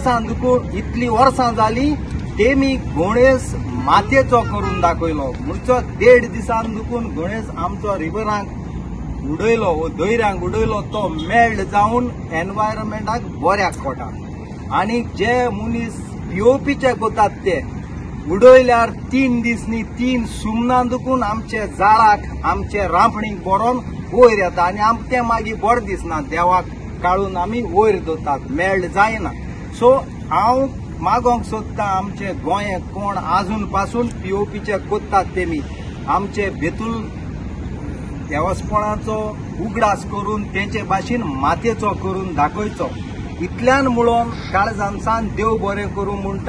वर्सां दुखून इतली वर्सां जाली तेमी गणेश मातयेचो करून दाखयलो. म्हणचो 1.5 दिसान दुखून गणेश आमचो रिवरांक उडयलो वो दर्यांक उडयलो, तो मेल्ड जावन एनवायरमेंटाक बऱ्याक पडटा. आनी जे मनीस पिओपीचे कोतात ते उडयल्यार 3 दीस न्ही 3 सुमनां दुखून आमचे जाळाक आमचे रांपणीक बरोवन वयर येता आनी आमकां तें मागीर बरें दिसना, देवाक काडून आमी वयर दवरतात, मेल्ड जायना. सो हांव मागोंक सोदता आमचे गोंय कोण आजून पासून पीओपीचे कोत्तात तेमी आमचे बेतूल देवस्पणाचो उगडास करून तेंचे भाशेन मातयेचो करून दाखयचो. इतल्यान म्हणून काळजान सान देव बरें करूं म्हणटा.